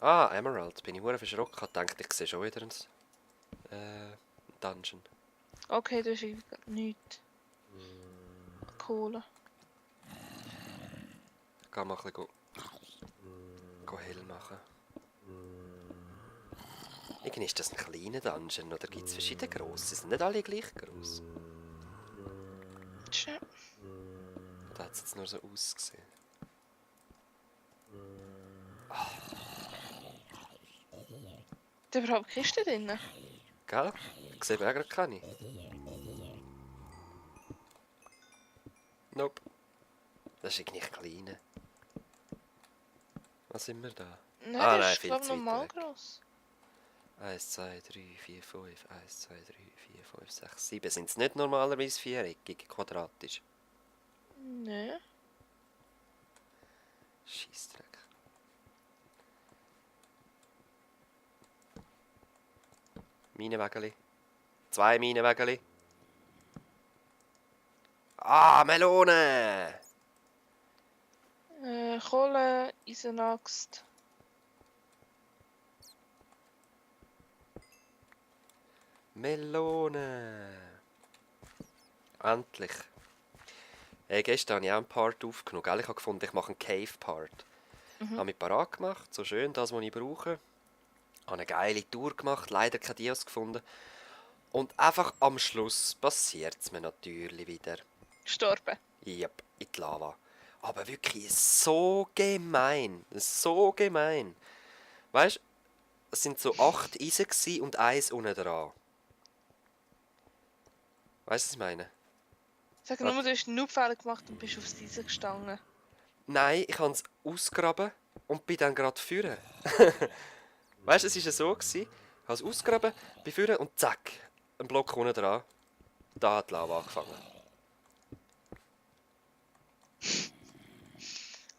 Ah, Emerald. Bin ich hure verschrocken. Ich dachte, ich sehe schon wieder ein Dungeon. Okay, du hast nichts. Kohle. Ich gehe mal ein bisschen hell machen. Irgendwie ist das ein kleiner Dungeon, oder gibt es verschiedene grosse? Sind nicht alle gleich gross? Schön. Oder hat es jetzt nur so ausgesehen? Da überhaupt Kiste drin? Gell? Ich sehe aber auch gerade keine. Nope. Das ist irgendwie klein. Was sind wir da? Nein, Ah, das nein, ist viel glaube ich zu weit normal weg. gross. 1, 2, 3, 4, 5. 1, 2, 3, 4, 5, 6, 7. Sind es nicht normalerweise viereckig, quadratisch? Nein. Scheissdreck. Minenwägeli. 2 Minenwägeli. Ah, Melone! Kohle, Eisenaxt. Melone! Endlich. Hey, gestern habe ich auch einen Part aufgenommen. Gell? Ich habe gefunden, ich mache einen Cave-Part. Habe mich parat gemacht, so schön, das, was ich brauche. Habe eine geile Tour gemacht, leider keine Dias gefunden. Und einfach am Schluss passiert es mir natürlich wieder. Gestorben. Yep, in die Lava. Aber wirklich so gemein. So gemein. Weißt du, es sind so 8 Eisen und 1 unten dran. Weißt du, was ich meine? Sag nur, du hast einen Noob-Fehler gemacht und bist aufs Eisen gestanden. Nein, ich habe es ausgegraben und bin dann gerade führen. Weißt du, es war ja so, ich habe es ausgegraben, bin führen und zack, ein Block unten dran. Da hat die Lava angefangen.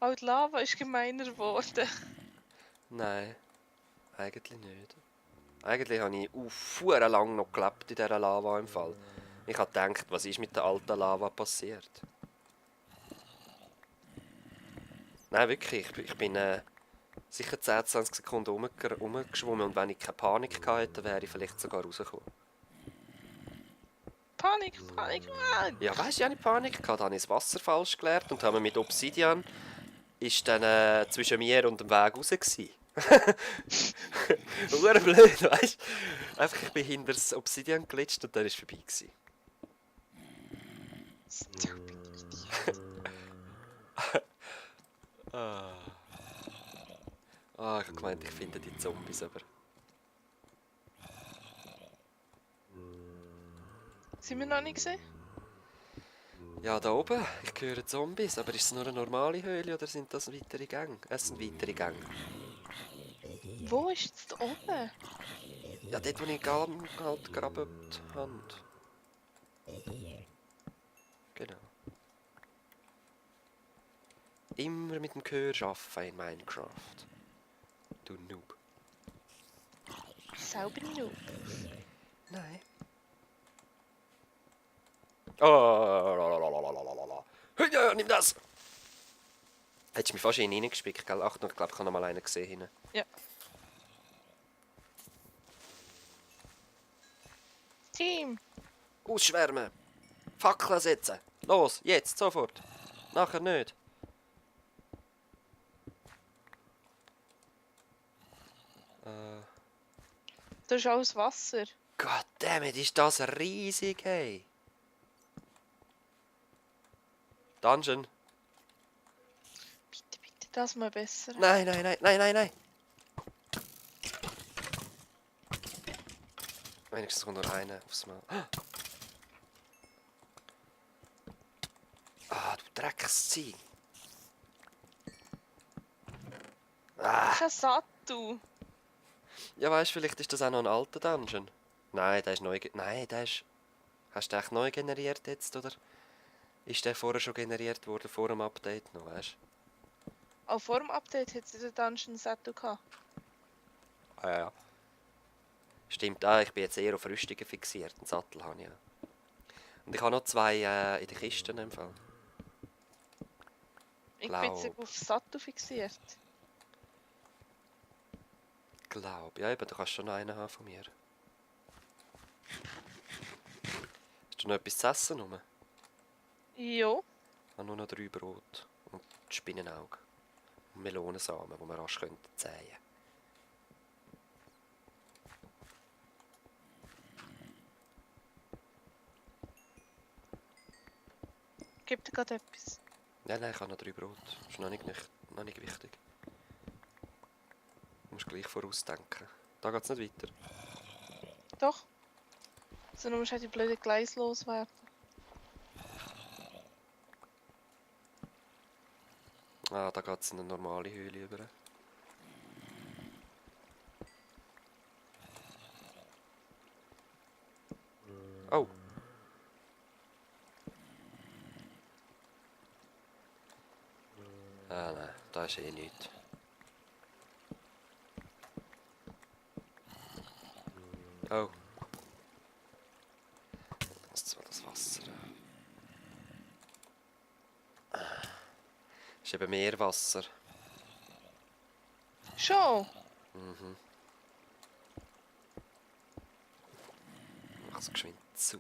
Auch die Lava ist gemeiner geworden. Nein, eigentlich nicht. Eigentlich habe ich verdammt lang noch gelebt in dieser Lava im Fall. Ich habe gedacht, was ist mit der alten Lava passiert? Nein, wirklich, ich bin sicher 10, 20 Sekunden rumgeschwommen und wenn ich keine Panik gehabt hätte, wäre ich vielleicht sogar rausgekommen. Panik, Panik, Mann! Ja, weißt du, ich habe Panik gehabt, da habe ich das Wasser falsch geleert und habe mit Obsidian ist dann zwischen mir und dem Weg raus gewesen. Hure blöd, weißt du? Einfach, ich bin hinter das Obsidian glitscht und dann war es vorbei gewesen. Ah, ich habe gemeint, ich finde die Zombies aber. Sind wir noch nicht gesehen? Ja, da oben, ich höre Zombies, aber ist es nur eine normale Höhle oder sind das weitere Gänge? Es sind weitere Gänge. Wo ist jetzt da oben? Ja, dort, wo ich Galm halt graben habe. Genau. Immer mit dem Gehör arbeiten in Minecraft. Du Noob. Selber Noob. Nein. Oh, lalalala. Ja, nimm das! Hättest du mich fast in ihn reingespickt, gell? Achtung, ich glaube, ich habe noch mal einen gesehen hinten. Ja. Team! Ausschwärmen! Fackeln setzen! Los, jetzt, sofort! Nachher nicht. Da ist alles Wasser. Goddammit, ist das riesig, hey! Dungeon! Bitte, bitte, das mal besser. Nein, nein, nein, nein, nein, nein! Wenigstens kommt nur einer aufs Mal. Ah, du Dreckszieh! Ah! Kein Sattel. Ja, weißt du, vielleicht ist das auch noch ein alter Dungeon. Nein, der ist neu. Nein, der ist. Hast du den echt neu generiert jetzt, oder? Ist der vorher schon generiert worden, vor dem Update noch, weißt Auch vor dem Update hat sie den Dungeon Sattel gehabt. du? Ah, ja. Stimmt, ah, ich bin jetzt eher auf Rüstungen fixiert. Einen Sattel habe ich ja. Und ich habe noch 2 in den Kisten im Fall. Ich bin jetzt auf Sattel fixiert. glaube, ja eben, du kannst schon einen haben von mir. Hast du noch etwas zu essen rum? Jo. Ich habe nur noch 3 Brot und Spinnenauge. Und Melonensamen, die wir rasch säen könnten. Gib dir gerade etwas. Nein, ich habe noch 3 Brot. Das ist noch nicht wichtig. Du musst gleich vorausdenken. Da geht es nicht weiter. Doch. Sonst musst du halt die blöde Gleis loswerden. Ah, da geht es in eine normale Höhle über. Oh! Ah nein, da ist eh nichts. Oh. Das ist zwar das Wasser. Das ist eben Meerwasser. Schon? Mhm. Ich mache es geschwind zu.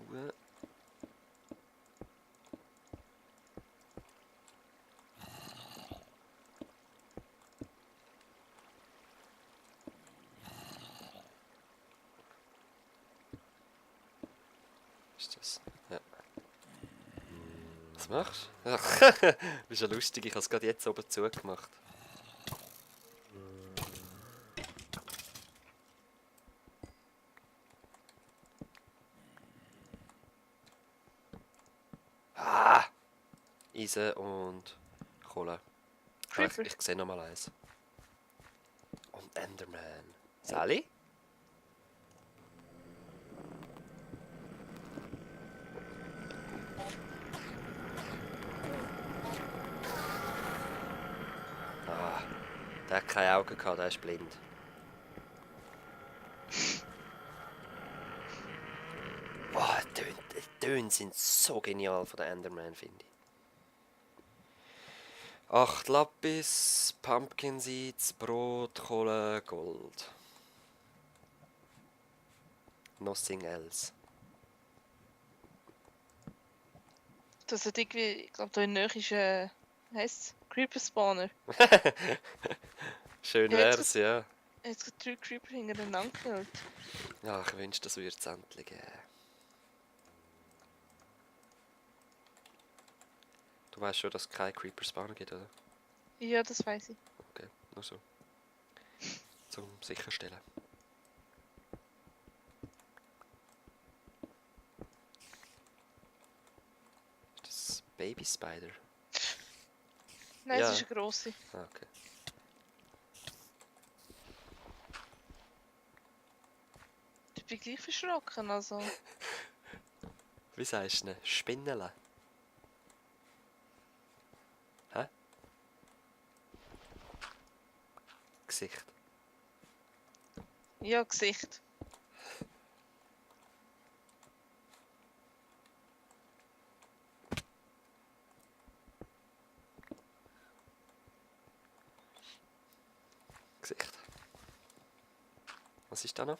Ist das? Ja. Was machst du? Das ist ja lustig, ich habe es gerade jetzt oben zugemacht. Ah! Eisen und Kohle. Ah, Creeper. ich sehe noch mal eins. Und Enderman. Sally? Ah, der hat keine Augen gehabt, der ist blind. Boah, die Töne sind so genial von der Enderman, finde ich. 8 Lapis, Pumpkin Seeds, Brot, Kohle, Gold. Nothing else. Das hat irgendwie, ich glaube, da in der Nähe ist wie heisst's? Creeper Spawner. Schön Ja, wär's, ja. Jetzt gerade 3 Creeper hintereinander gekillt. Ja, ich wünschte, das würde es endlich geben. Du weißt schon, dass es keine Creeper Spawner gibt, oder? Ja, das weiß ich. Okay, nur so. Zum sicherstellen. Ist das Baby Spider? Nein, Ja. es ist eine grosse. Ah, okay. Ich bin gleich verschrocken, also. Wie sagst du denn? Spinnele? Hä? Gesicht. Ja, Gesicht. Gesicht. Was ist da noch?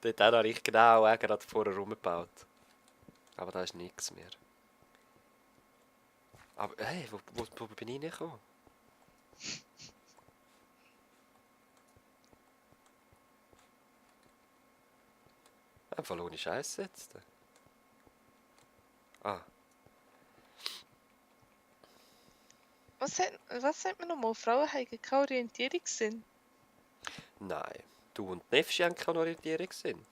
Dort habe ich genau auch gerade vorher rumgebaut. Aber da ist nichts mehr. Aber hey, wo bin ich nicht gekommen? Einfach ohne Scheiß jetzt. Ah, Was sagt man nochmal? Frauen haben keinen Orientierungssinn. nein. Du und Nefschi haben keine Orientierungssinn.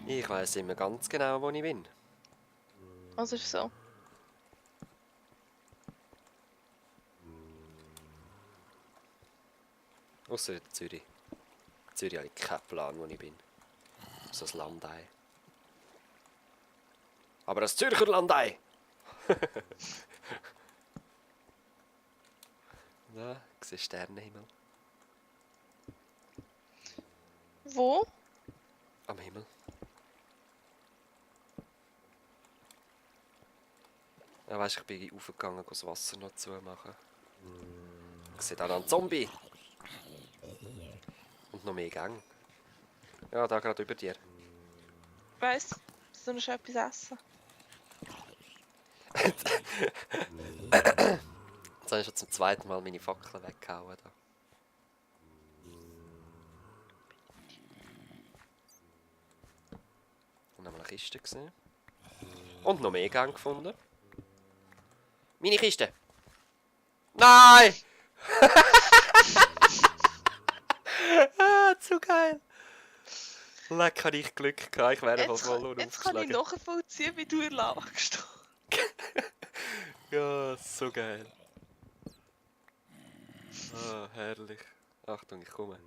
Ich weiss immer ganz genau, wo ich bin. Also ist so. Ausser in Zürich. In Zürich habe ich keinen Plan, wo ich bin. So ein Landei. Aber das Zürcher Landei! Da, ich sehe Sternenhimmel. Wo? Am Himmel. Ja, weisst, ich bin aufgegangen, das Wasser noch zumachen. Ich sehe da noch einen Zombie. Und noch mehr Gänge. Ja, da gerade über dir. Weiss, soll noch etwas essen? Jetzt habe ich schon zum zweiten Mal meine Fackel weggehauen. Da. Und haben wir eine Kiste gesehen. Und noch mehr Gänge gefunden. Meine Kiste! Nein! Zu geil! Leck, habe ich Glück gehabt. Ich wäre Jetzt, voll jetzt kann ich nachvollziehen, wie du erlachst. Ja, so geil. Ah, herrlich. Achtung, ich komme.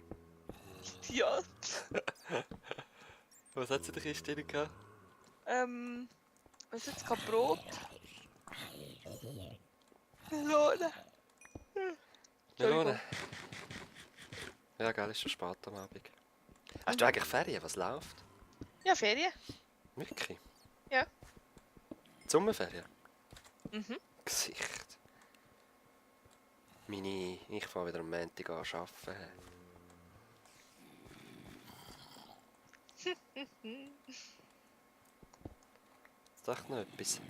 Ja. Was hat sie in der Kiste drin gehabt? Was jetzt kein Brot? Melone. Melone. Ja, geil, ist schon spät am Abend. Hast du eigentlich Ferien? Was läuft? Ja, Ferien. Wirklich? Ja. Sommerferien? Mhm. Gesicht. Ich fange wieder am Montag an zu arbeiten. Jetzt dachte ich noch etwas.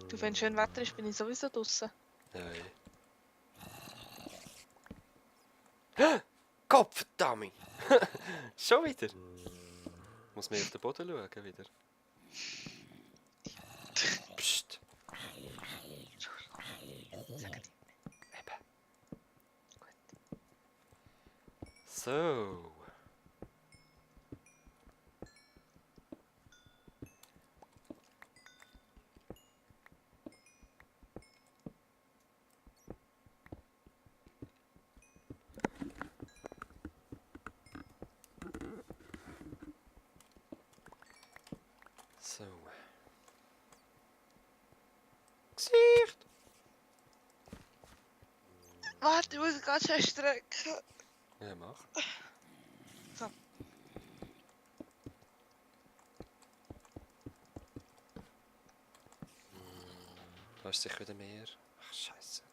Du, wenn schön Wetter ist, bin ich sowieso draußen. Ja. Kopfdammi! Schon wieder? Muss man auf den Boden schauen wieder. Psst. Eben. So. So. Gesicht! Warte, ich muss ganz schön strecken. Ja, mach. So. Da ist sicher wieder mehr. Ach, Scheiße.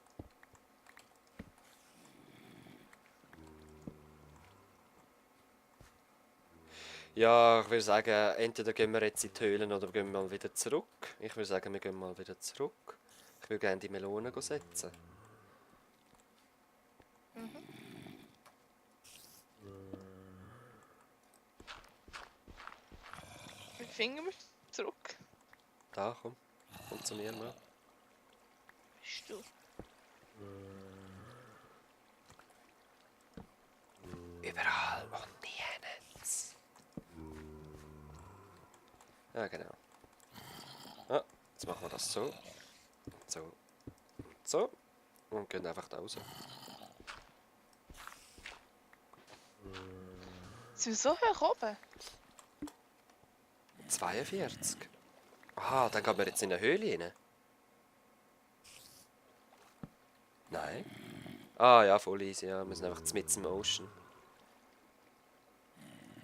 Ja, ich würde sagen, entweder gehen wir jetzt in die Höhlen oder gehen wir mal wieder zurück. Ich würde sagen, wir gehen mal wieder zurück. Ich würde gerne die Melone setzen. Wie finden wir zurück? Da, komm. Komm zu mir mal. Bist du? Überall und nirgends. Ja, genau. Ah, jetzt machen wir das so. So. Und so. Und gehen einfach da raus. Sind wir so hoch oben? 42. Aha, dann gehen wir jetzt in eine Höhle rein. Nein. Ah ja, voll easy. Ja. Wir sind einfach mitten im Ocean.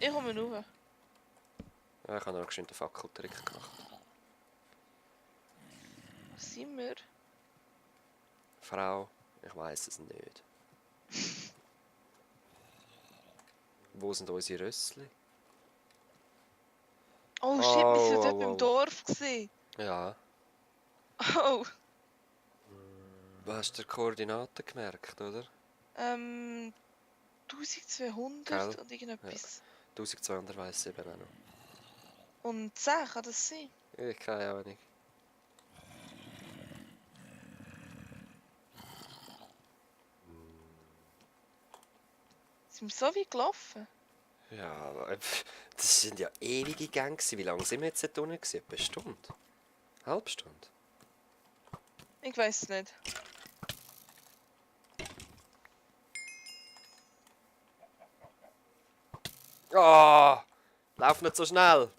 Ich komme rauf. Ja, ich habe noch einen Fackeltrick gemacht. Wo sind wir? Frau, ich weiß es nicht. Wo sind unsere Rössli? Oh shit, wir sind Oh, dort oh, beim oh. Dorf gewesen. Ja. Oh. Du hast die Koordinaten gemerkt, oder? 1200 Gell? und irgendetwas. 1200 weiss ich eben auch noch. Und 10 kann das sein? Ich keine Ahnung. Sind wir so weit gelaufen? Ja, aber das sind ja ewige Gänge gewesen. Wie lange sind wir jetzt dort unten gewesen? Etwa eine Stunde? Halbe Stunde? Ich weiß es nicht. Ah! Lauf nicht so schnell!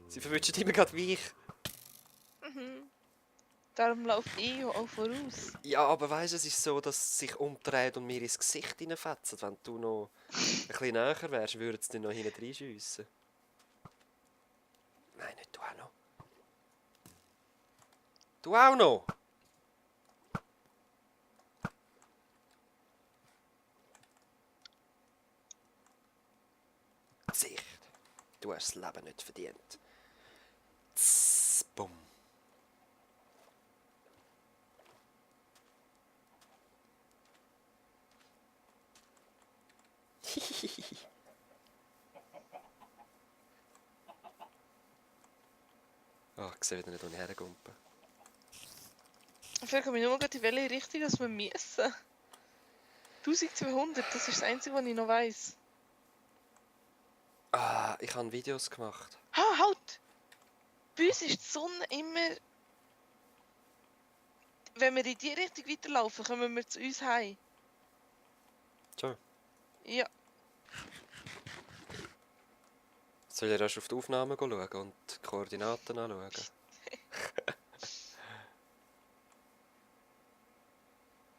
Sie verwünschen immer gerade weich. Mhm. Darum läuft auch voraus. Ja, aber weißt du, es ist so, dass es sich umdreht und mir ins Gesicht hineinfetzt. Wenn du noch ein bisschen näher wärst, würde es dann noch hinten reinschiessen. Nein, nicht du auch noch. Du auch noch! Gesicht. Du hast das Leben nicht verdient. Tss, bumm. Oh, ich sehe wieder nicht, wo ich hergumpe. Ich frage mich nur gerade, in welche Richtung wir müssen. 1200, das ist das Einzige, was ich noch weiss. Ah, ich habe Videos gemacht. Ah, halt! Bei uns ist die Sonne immer... Wenn wir in die Richtung weiterlaufen, kommen wir zu uns heim. Schon. Ja. Soll ich erst auf die Aufnahmen schauen und die Koordinaten anschauen?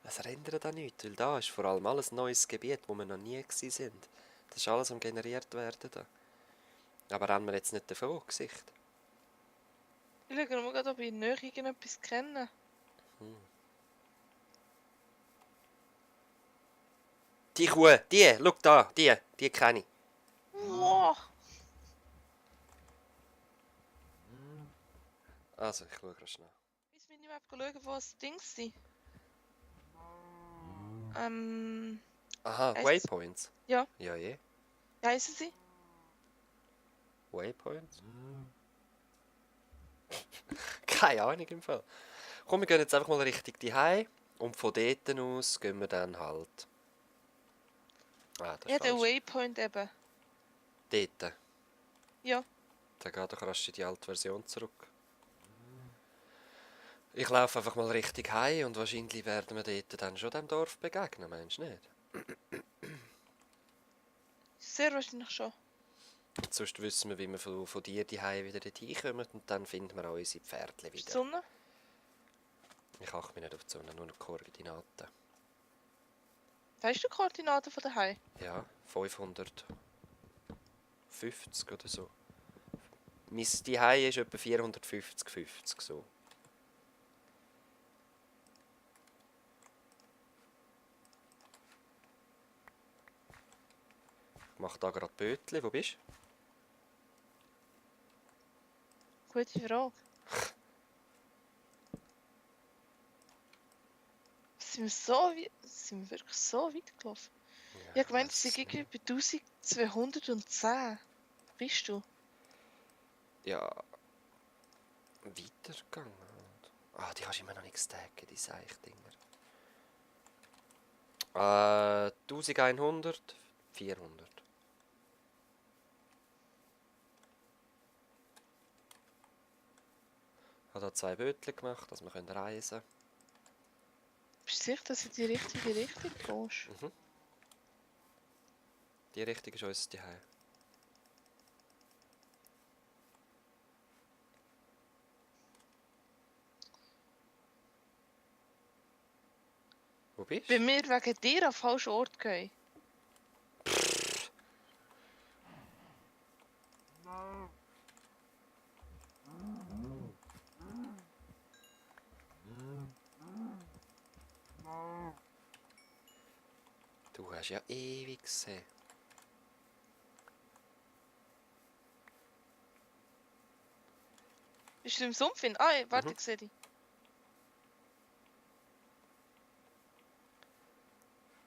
Es ändert auch nichts, weil da ist vor allem alles neues Gebiet, wo wir noch nie waren. Das ist alles am generiert werden. Da. Aber rennen wir jetzt nicht davon, Gesicht. Ich schaue mal gerade, ob ich in der Nähe irgendetwas kenne. Die Kuh, die, schau da, die kenne ich. Wow! Also, ich schaue gerade schnell. Ich muss Minimap schauen, wo das Ding sind. Aha, Heisst- Waypoints? Ja. Ja, je. Wie heissen sie? Waypoints? Keine Ahnung im Fall. Komm, wir gehen jetzt einfach mal Richtung die Hause und von dort aus gehen wir dann halt. Ah, das Ja, ist der falsch. Waypoint eben. Dort. Ja. Dann geht doch rasch in die alte Version zurück. Ich laufe einfach mal Richtung Hause und wahrscheinlich werden wir dort dann schon dem Dorf begegnen, meinst du nicht? Sehr wahrscheinlich schon. Sonst wissen wir, wie wir von dir die Hause wieder dorthin kommen und dann finden wir auch unsere Pferdchen Ist die wieder. Sonne? Ich achte mich nicht auf die Sonne, nur noch die Koordinaten. Weißt du die Koordinaten von daheim? Ja, 550 oder so. Mein Zuhause ist etwa 450 so. Ich mache da gerade Bötli. Wo bist du? Gute Frage. Sind wir wirklich so weit gelaufen? Ich habe gemeint, es sind irgendwie bei 1210. Bist du? Ja. Weitergegangen. Ah, die kannst du immer noch nicht stacken, die Seichdinger. 1100, 400. Ich habe hier 2 Bötchen gemacht, dass wir reisen können. Bist du sicher, dass du in die richtige Richtung gehst? Die Richtung ist unser Zuhause. Wo bist du? Wenn wir wegen dir an den falschen Ort gehen. Du hast ja ewig gesehen. Bist du im Sumpf? Ah, warte, ich sehe dich.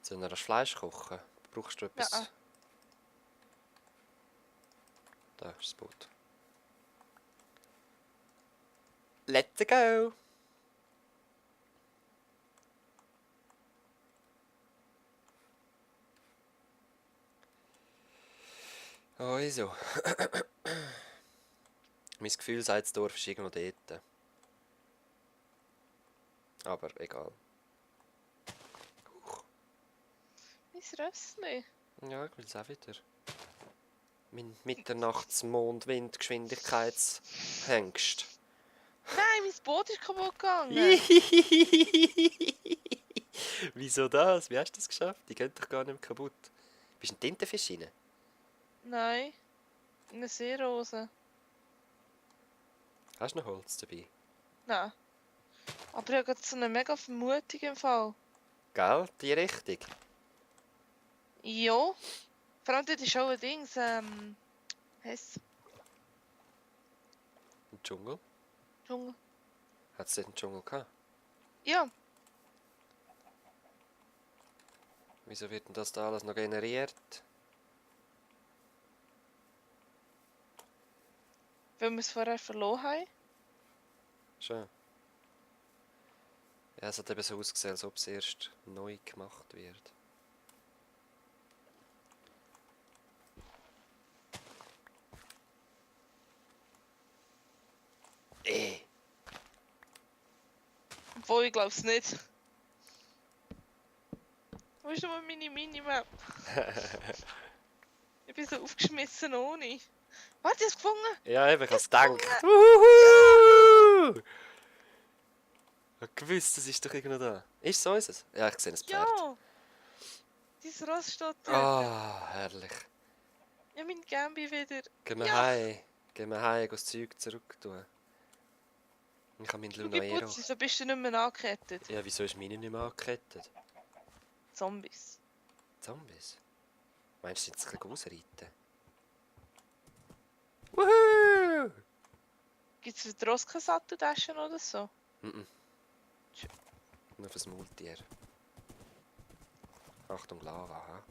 Sollen wir das Fleisch kochen? Brauchst du etwas? Ja. Da ist das Boot. Let's go! Also. Mein Gefühl sagt, das Dorf ist irgendwo dort. Aber egal. Mein Rössli. Ja, ich will es auch wieder. Mein Mitternachtsmondwindgeschwindigkeitshengst. Nein, mein Boot ist kaputt gegangen. Wieso das? Wie hast du das geschafft? Die gehen doch gar nicht mehr kaputt. Bist du ein Tintenfisch rein? Nein, eine Seerose. Hast du noch Holz dabei? Nein. Aber ich habe gerade so eine mega Vermutung im Fall. Gell? Die Richtung? Ja. Vor allem dort ist auch ein Dings, heisst Im Dschungel? Dschungel. Hat es dort einen Dschungel gehabt? Ja, Wieso wird denn das da alles noch generiert? weil wir es vorher verloren haben. Schön. Ja, es hat eben so ausgesehen, als ob es erst neu gemacht wird. Obwohl, ich glaube es nicht. Wo ist nochmal meine Minimap? Ich bin so aufgeschmissen ohne. Warte, ich hab's gefunden! Ja, eben, ich hab's gefunden. gedacht. Wuhu! Ich hab gewusst, das ist doch irgendwo da. Ist so ist es? Ja, ich sehe ein Pferd. Ja! Dieses Ross steht dort. Ah, herrlich. Ja, mein Gambi wieder. Gehen wir Ja. heim. Gehen wir heim, das Zeug zurück tun. Ich habe meinen Du Lunaero. Putzi, so bist du nicht mehr angekettet. Ja, wieso ist meine nicht mehr angekettet? Zombies. Zombies? Meinst du, jetzt ein bisschen ausreiten? Wuhu! Gibt es für die Ross keine Satteltaschen oder so? Mhm. Nur fürs Maultier. Achtung, Lava, ha?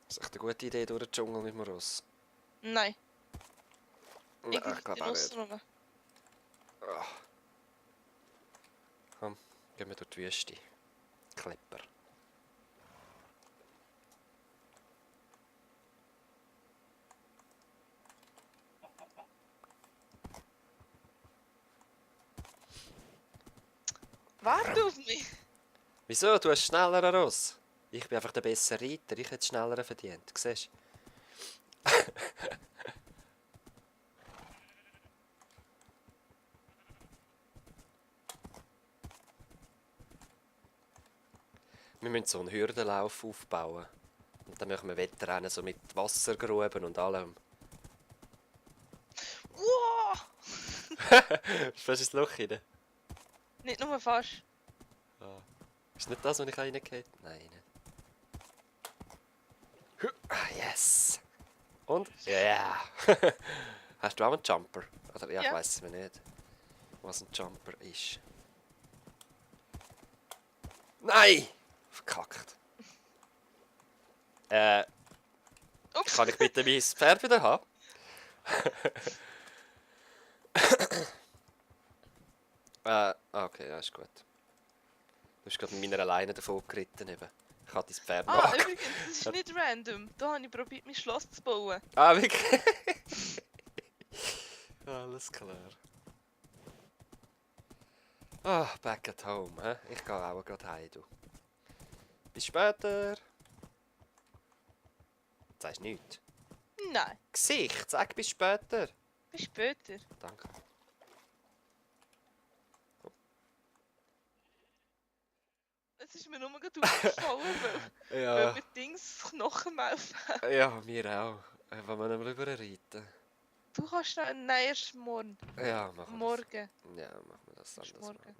Das ist echt eine gute Idee durch den Dschungel mit dem Ross. Nein. Nein, Irgendwie ich glaube die auch Ross nicht. rum. Ah. Komm, gehen wir durch die Wüste. Klepper. Warte auf mich! Wieso? Du hast schnelleren Ross. Ich bin einfach der bessere Reiter. Ich hätte schneller verdient. Siehst du? Wir müssen so einen Hürdenlauf aufbauen. Und dann machen wir Wettrennen so mit Wassergruben und allem. Wow! Ist fast ins Loch rein? Nicht nur fast. Ah. Ist nicht das, was ich reingehe? Nein, nicht. Ah, yes! Und? Ja! Yeah. Hast du auch einen Jumper? Oder ja, ich Ja. weiß es mir nicht, was ein Jumper ist. Nein! Verkackt. Ups! Kann ich bitte mein Pferd wieder haben? Okay, ja, ist gut. Du bist gerade mit meiner Leine davon geritten. Eben. Ich hatte dein Pferd Ah, nach. übrigens, das ist nicht random. Da habe ich probiert, mein Schloss zu bauen. Ah, wirklich? Alles klar. Ah, back at home, hä? Ich gehe auch gerade heim, du. Bis später. Sagst du nichts? Nein, Gesicht, sag bis später. bis später. Danke. Es ist mir nur gerade aufgefallen, weil Ja, mir Dings Knochen melden. ja, mir auch. Wollen wir nicht mal rüberreiten? Du kannst noch... Nein, erst morgen. Ja, machen wir das. Morgen. Ja, machen wir das Erst anders. morgen.